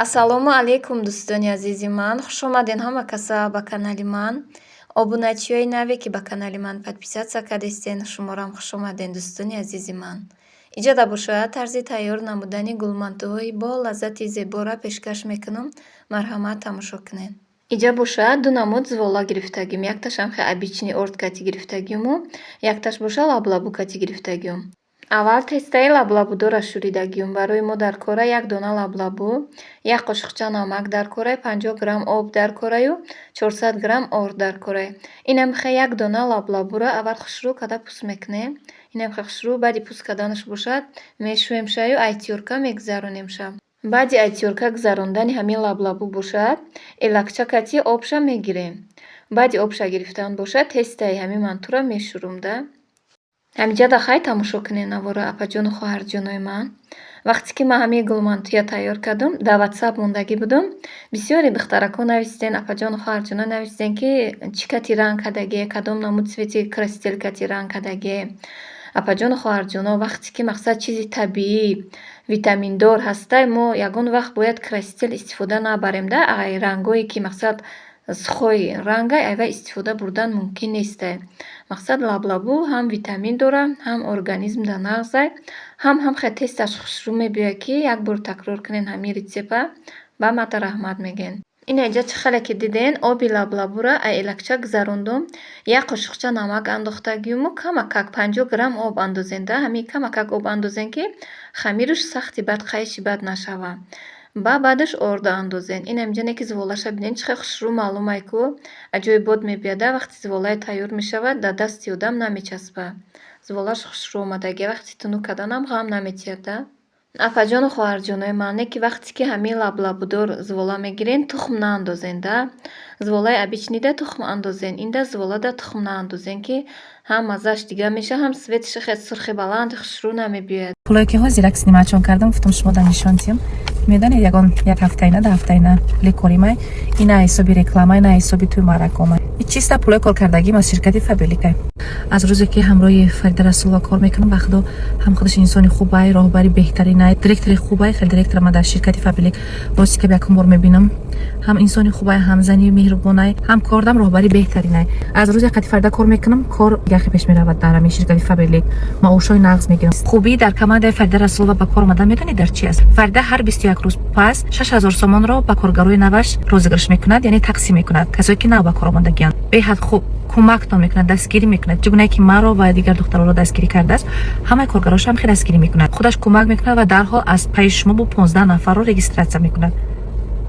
Ассалому алайкум, дӯстони азизи ман, хушомадед ҳама каса ба канали ман. Обуначиҳои наве, ки ба канали ман подписаться кардестен, шуморам хушомадед, дӯстони азизи ман. Иҷода бошад, тарзи тайёр намудани гулмантуҳои бо лаззати зеборо пешкаш мекунам. Марҳамат, тамошо кунед. Иҷа бошад, ду намуд зувола гирифтагим. Якташ ҳамхе обычный орд кати гирифтагиму, якташ боша лаблабу кати гирифтагиум. Аввал тестаи лаблабудора шӯридагиум. Барои мо дар кора як дона лаблабу, як қошуқча намак дар корай, 50 грамм об дар кораю 400 грамм орд дар корай. Инамхе як дона лаблабура аввал хушрӯ карда пӯст мекунем. Инамхе хушрӯ, баъди пӯст карданаш бошад, мешӯемшаю ай тёрка мегузаронемша. Баъди ай тёрка гузарондани ҳамин лаблабу бошад, элакча кати обша мегирем. Баъди обша гирифтан бошад, тестаи ҳамин мантура мешӯрум да. Ҳамиҷада хай тамошо кунед навора, апаҷону хоҳарҷонои ман. Вақте ки ман ҳамин гулмантуя тайёр кардам, дар ватсап мондагӣ будум, бисёре духтаракҳо нависиден, апаҷону хоҳарҷоно нависиден, ки чӣ кати ранг кардагие, кадом намуд цвети краситель кати ранг кардагие. Апаҷону хоҳарҷоно, вақте ки мақсад чизи табиӣ, витаминдор ҳастай, мо ягон вақт бояд краситель истифода набарем да, ай рангҳое, ки мақсад сухой рангай, айвай истифода бурдан мумкин нестай. Мақсад, лаблабу ҳам витамин дора, ҳам организмда нағзай, ҳам хел тесташ хушрӯ мебиёяд, ки як бор такрор кунед ҳамин рецепта, ба мата раҳмат мегӯед. Ина инҷа чӣ хеле ки диден, оби лаблабура ай элакча гузарондум, як қошуқча намак андохтагиюму камакак 50 грамм об андозен да, ҳамин камакак об андозен, ки хамираш сахти бад қайши бад нашавад. Ба баъдаш орда андозен. Ина инҷа не ки зуволаша бинед, чӣ хел хушрӯ маълумай ку, аҷоибот мебиёяд. Вақте зуволае тайёр мешавад, дар дасти одам намечаспад. Зуволаш хушрӯ омадагия, вақти тунук карданам ғам наметиҳад да. Апаҷону хоҳарҷонои ман, не ки вақте ки ҳамин лаблабудор зувола мегирен, тухм наандозен да. Зуволаи обычныйда тухм андозен, инда зуволада тухм наандозен, ки ҳам маззааш дигар мешавад, ҳам цветаш хеле сурхи баланди хушрӯ намебиёяд. Пулое ки ҳозир як снимачон кардам, гуфтам, шумо дар нишон тиҳам. Медонед, ягон як ҳафтаина, 10 ҳафтаина пули коримай, ина ҳисоби реклама, ина ҳисоби туи маъракома, чиста пулои коркардагим аз ширкати Фаберликай. Аз рӯзе ки ҳамроҳи Фарида Расулова кор мекунам, ба худо, ҳам худаш инсони хубай, роҳбари беҳтаринай, директори хубай. Хеле директора ман дар ширкати Фаберлик рости ки якум бор мебинам. Ҳам инсони хубай, ҳам зани меҳрубонай, ҳам кордам роҳбари беҳтаринай. Аз рӯзе қати Фарида кор мекунам, кор яхе пеш меравад. Дар ҳамин ширкати Фаберлик маошҳои нағз мегирам. Хубӣ дар командаи Фарида Расулова ба кор омадан медонед дар чи аст? Фарида ҳар 21 рӯз пас 6000 сомонро ба коргарои наваш розыгрыш мекунад, яъне тақсим мекунад. Касое ки нав ба кор омадагианд, беҳад хуб кӯмактон мекунад, дастгирӣ мекунад. Чӣ гунае ки маро ва дигар духтаронро дастгирӣ кардааст, ҳамаи коргарош ҳам хеле дастгирӣ мекунад. Худаш кӯмак мекунад ва дарҳол аз пайи шумо бо 15 нафарро регистрация мекунад.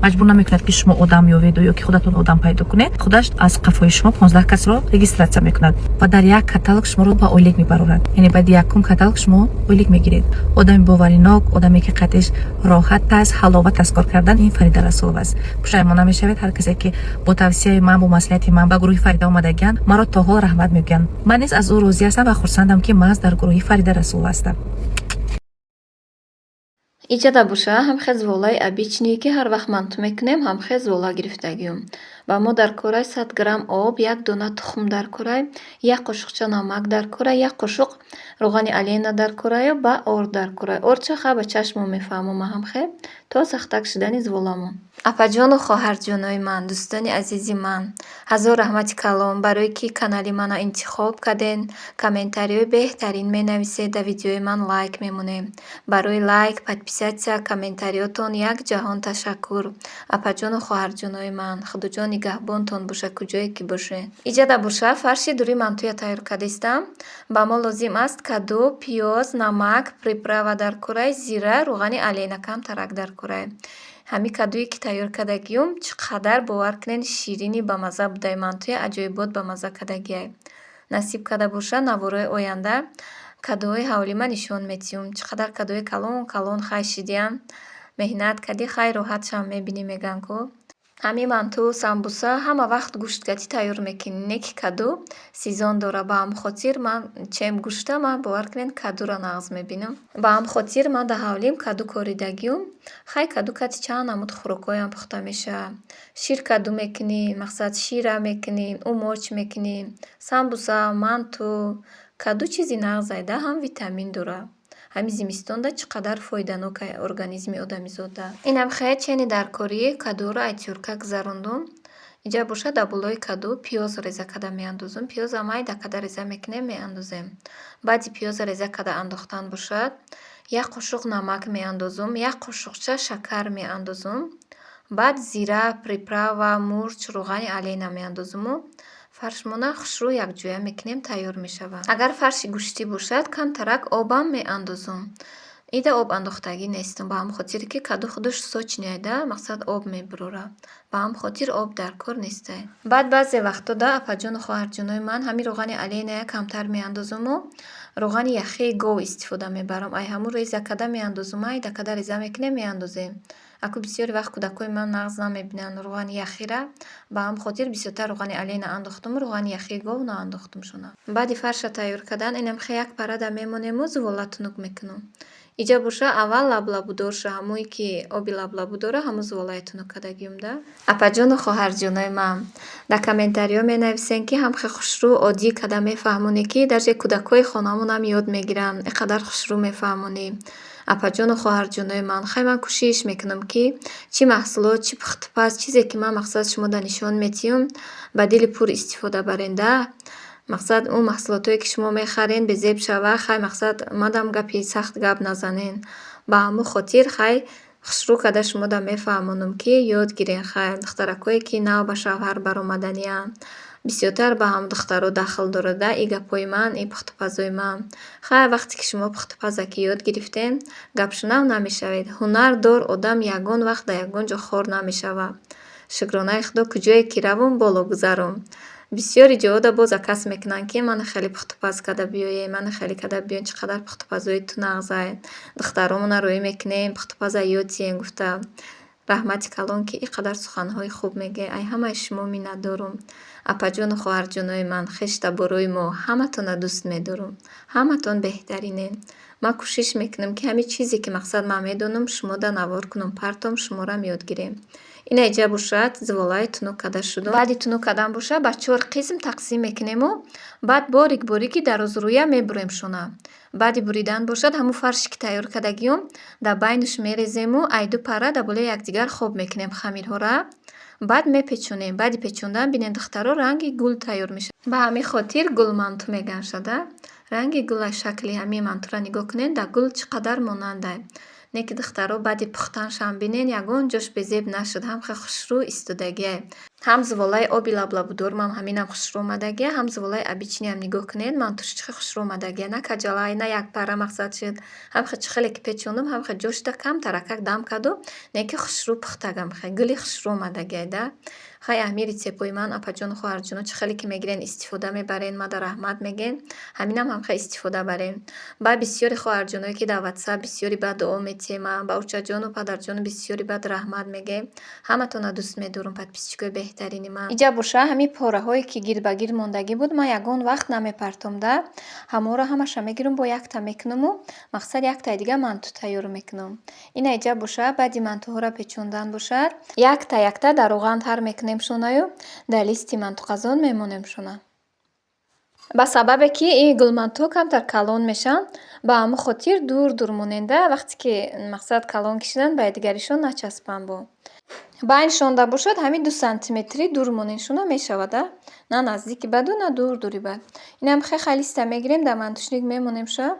Маҷбур намекунад, ки шумо одам ёведу ё ки худатон одам пайдо кунед. Худаш аз қафои шумо 15 касро регистрация мекунад ва дар як каталог шуморо ба ойлик мебарорад, яъне баъди якум каталог шумо ойлик мегиред. Одами боваринок, одаме ки қатиш роҳат аст, ҳаловат аст кор кардан, ин Фарида Расулова аст. Пушаймон намешавед. Ҳар касе ки бо тавсияи ман, бо маслиҳати ман ба гурӯҳи Фарида омадагианд, маро то ҳол раҳмат мегӯянд. Ман низ аз ӯ розӣ ҳастам ва хурсандам, ки маҳз дар гурӯҳи Фарида Расулова ҳастам. Иҷада боша, ҳамхел зуволаи обычные, ки ҳар вақт манту мекунем, ҳамхел зувола гирифтагием. Ба мо дар корай 100 грамм об, як дона тухм дар корай, як қошуқча намак дар корай, як қошуқ равғани Олена дар кораю ба орд дар корай. Ордча ха ба чашмон мефаҳмам ҳамхел то сахтак шудани зуволамон. Апаҷону хоҳарҷонои ман, дӯстони азизи ман, ҳазор раҳмати калон барое ки канали мана интихоб карден, комментариҳои беҳтарин менависед, дар видеои ман лайк мемонед. Барои лайк, подписаться, комментариётон як ҷаҳон ташаккур. Апаҷону хоҳарҷонои ман, Худоҷон нигаҳбонтон бошад, куҷое ки бошед. Иҷада боша, фарши дури мантуя тайёр кардистам. Ба мо лозим аст каду, пиёз, намак, приправа дар кораи, зира, равғани Олена камтарак дар кораи. Ҳамин кадуе ки тайёр кардагиюм, чӣ қадар, бовар кунед, ширини бамазза будай. Мантуя аҷоибот бамазза кардагиай. Насиб карда бошад, навораи оянда кадуҳои ҳавлима нишон медиҳум. Чӣ қадар кадуҳои калон калон хай шидиян. Меҳнат кардӣ, хай роҳатшам мебинӣ, мегӯянд ку. Ҳамин манту, самбуса ҳама вақт гӯшткатӣ тайёр мекунӣ, не ки каду сезон дора. Ба ҳамин хотир ман чем гӯшта, ман, бовар кунед, кадуро нағз мебинам. Ба ҳамин хотир ман дар ҳавлим каду коридагиюм. Хай, каду кати чанд намуд хӯрокҳоям пухта мешавад. Шир каду мекунӣ, мақсад, шира мекунӣ, умоч мекунӣ, самбуса, манту. Каду чизи нағзай да, ҳам витамин дорад. Ҳамин зимистонда чӣ қадар фоиданок ай организми одамизода. Инам хел чени даркорӣ кадуро ай тёрка гузарондум. Инҷа бошад, дар болои каду пиёз реза карда меандозум. Пиёза майда карда реза мекунем, меандозем. Баъди пиёза реза карда андохтан бошад, як қошуқ намак меандозум, як қошуқча шакар меандозум. Баъд зира, приправа, мурч, рӯғани Олена меандозуму фаршмона хушрӯ якҷоя мекунем, тайёр мешавад. Агар фарши гӯштӣ бошад, камтарак обам меандозум. Ида об андохтагӣ нестум, ба ҳамон хотире ки каду худаш сочный ай да, мақсад, об мебурора. Ба ҳамон хотир об дар кор нестай. Баъд баъзе вақтҳо да, апаҷону хоҳарҷонои ман, ҳамин рӯғани Оленая камтар меандозуму рӯғани яхии гов истифода мебарам. Ай ҳамун реза карда меандозум, майда карда реза мекунем, меандозем. Аку бисёри вақт кӯдакҳои ман нағз намебинанд рӯғани яхира, ба ҳамон хотир бисёртар рӯғани Олена андохтуму рӯғани яхии гов наандохтум шуна. Баъди фарша тайёр кардан, инам хел як парада мемонему зувола тунук мекунам. Иҷа боша, аввал лаблабудорша, ҳамое ки оби лаблабу дора, ҳамун зуволаи тунук кардагиюм да. Апаҷону хоҳарҷонои ман, дар комментариҳо менависен, ки ҳам хел хушрӯ, оддӣ карда мефаҳмонӣ, ки даже кӯдакҳои хонамонам ёд мегиранд, ин қадар хушрӯ мефаҳмонӣ. Апаҷону хоҳарҷонои ман, хай, ман кӯшиш мекунам, ки чӣ маҳсулот, чӣ пухтупаз, чизе ки ман, мақсад, шумода нишон метиҳам, ба дили пур истифода барен да. Мақсад, он маҳсулотое ки шумо мехарен, безеб шава, хай, мақсад, мадам гапи сахт гап назанен. Ба ҳамон хотир, хай, хушрӯ карда шумода мефаҳмонам, ки ёд гирен. Хай, духтаракое ки нав ба шавҳар баромаданианд, бисёртар ба ҳам духтаро дахл дорад да и гапҳои ман, и пухтупазои ман. Хай, вақте ки шумо пухтупаза ки ёд гирифтем, гапшунав намешавед. Ҳунар дор одам ягон вақт дар ягон ҷо хор намешавад. Шукронаи Худо, куҷое ки равум, боло гузарум. Бисёри ҷоҳода боз заказ мекунанд, ки мана хеле пухтупаз карда биёем, мана хеле карда биёем, чӣ қадар пухтупазои ту нағзай. Духтаромона рӯӣ мекунем, пухтупаза ёд диҳем гуфта. Раҳмати калон, ки ин қадар суханҳои хуб мегӯед. Ай ҳамаи шумо миннатдорум. Апаҷону хоҳарҷонои ман, хештаборои мо, ҳаматонро дӯст медорам. Ҳаматон беҳтаринед. Ман кӯшиш мекунам, ки ҳамин чизе ки, мақсад, ман медонам, шумода навор кунам, партом, шуморам ёд гирем. Ина иҷа бошад, зуволаи тунук карда шудум. Баъди тунук кардан боша, ба чор қисм тақсим мекунему, баъд борик борики дарозрӯя мебурем шона. Баъди буридан бошад, ҳамун фарше ки тайёр кардагиём, дар байнаш мерезему, ай ду пара дар болои якдигар хоб мекунем хамирҳоро. Баъд мепечонем. Баъди печондан, бинед, духтаро, ранги гул тайёр мешавад. Ба ҳамин хотир гулманту мегӯянд шада. Ранги гула, шакли ҳамин мантура нигоҳ кунед, дар гул чӣ қадар монандай. Не ки, духтаро, баъди пухтаншам, бинед, ягон ҷош безеб нашуд, ҳам хел хушрӯ истодагиай. Ҳам зуволаи оби лаблабудормам ҳаминам хушрӯ омадагия, ҳам зуволаи обычный ам нигоҳ кунед, мантуш чӣ хел хушрӯ омадагия. На каҷалай, на як пара, мақсад, шуд. Ҳам хел чӣ хеле ки печондум, ҳам хел ҷошта камтаракак дам карду, не ки хушрӯ пухтагам, хел гули хушрӯ омадагиай да. Хай, ҳамин рецептҳои ман, апаҷону хоҳарҷоно, чӣ хеле ки мегирен, истифода мебарен, мада раҳмат мегӯен, ҳаминам ҳам хел истифода барен. Баъд бисёри хоҳарҷоное ки дар Ватсап бисёри баъд дуо метиҳем, ба очаҷону падарҷону бисёри баъд раҳмат мегӯем. Ҳаматонро дӯст медорам, подписчик ои беҳтарини ман. Иҷа боша, ҳамин пораҳое ки гирд ба гирд мондагӣ буд, ман ягон вақт намепартом да. Ҳамонро ҳамаша мегирам, бо якта мекунаму, мақсад, яктаи дига манту тайёр мекунам. Ина иҷа боша, баъди мантуҳоро печондан бошад, якта якта дар равған тар мекунем шонаю, дар листи мантуқазон мемонем шона. Ба сабабе ки ин гулмантуҳо камтар калон мешаванд, ба ҳамон хотир дур дур моненда, вақте ки, мақсад, калон кишиданд, ба якдигаришон начаспанд. Бо байншонда бошад, ҳамин 2 сантиметрӣ дур моненшона мешавад а, на наздики баду, на дур дури бад. Инам хеле листа мегирем, дар мантушник мемонем ша,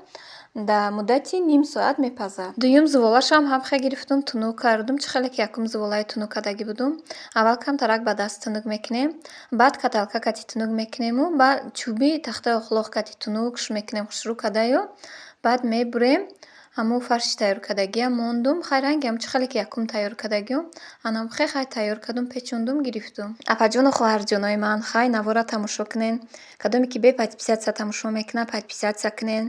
дар муддати ним соат мепазад. Дуюм зуволашам ҳам хел гирифтум, тунук кардум. Чӣ хеле ки якум зуволаи тунук кардагӣ будум, аввал камтарак ба даст тунук мекунем, баъд каталка кати тунук мекунему, баъд чӯби тахтаи охлоқ кати тунукш мекунем, хушрӯ кардаю, баъд мебурем. Ҳамун фарши тайёр кардагиам мондум. Хай, рангиам чӣ хеле ки якум тайёр кардагиам, анам хе, хай, тайёр кардум, печондум, гирифтум. Апаҷону хоҳарҷонои ман, хай, навора тамошо кунен. Кадоме ки бе подписаться тамошо мекунад, подписаться кунен,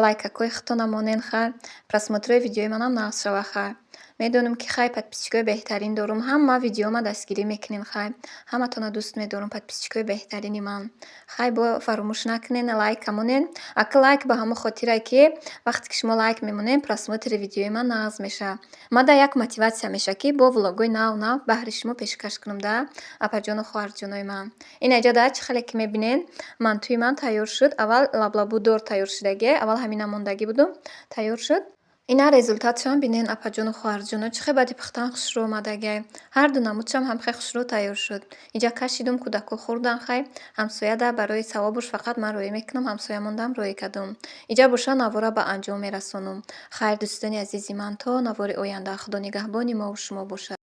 лайкакҳои худтона монен. Хай, просмотр ои видеои манам нағз шава. Хай. Медонам, ки хай, подписчикои беҳтарин дорум. Ҳама видеома дастгирӣ мекунен. Хай, ҳаматонро дӯст медорам, подписчикои беҳтарини ман. Хай, бо фаромӯш накунен, лайка монен. Ака, лайк ба ҳамон хотире, ки вақте ки шумо лайк мемонед, просмотри видеои ман нағз мешавад. Мада як мотиватсия мешавад, ки бо влогҳои нав нав баҳри шумо пешкаш кунам да, апаҷону хоҳарҷонои ман. Ина иҷа да, чӣ хеле ки мебинед, мантуи ман тайёр шуд. Аввал лаблабу дор тайёр шудагие, аввал ҳамина мондагӣ буду, тайёр шуд. Ина результатшам бинен, апаҷону хоҳарҷоно, чӣ хел баъди пухтан хушрӯ омадагиай. Ҳарду намудшам ҳам хел хушрӯ тайёр шуд. Иҷа кашидум, кӯдакҳо хӯрдан. Хай, ҳамсояда барои савобуш фақат ман роӣ мекунам, ҳамсоя мондам, роӣ кардум. Иҷа боша, навора ба анҷом мерасонам. Хайр, дӯстони азизи ман, то навори оянда, Худо нигаҳбони мову шумо бошад.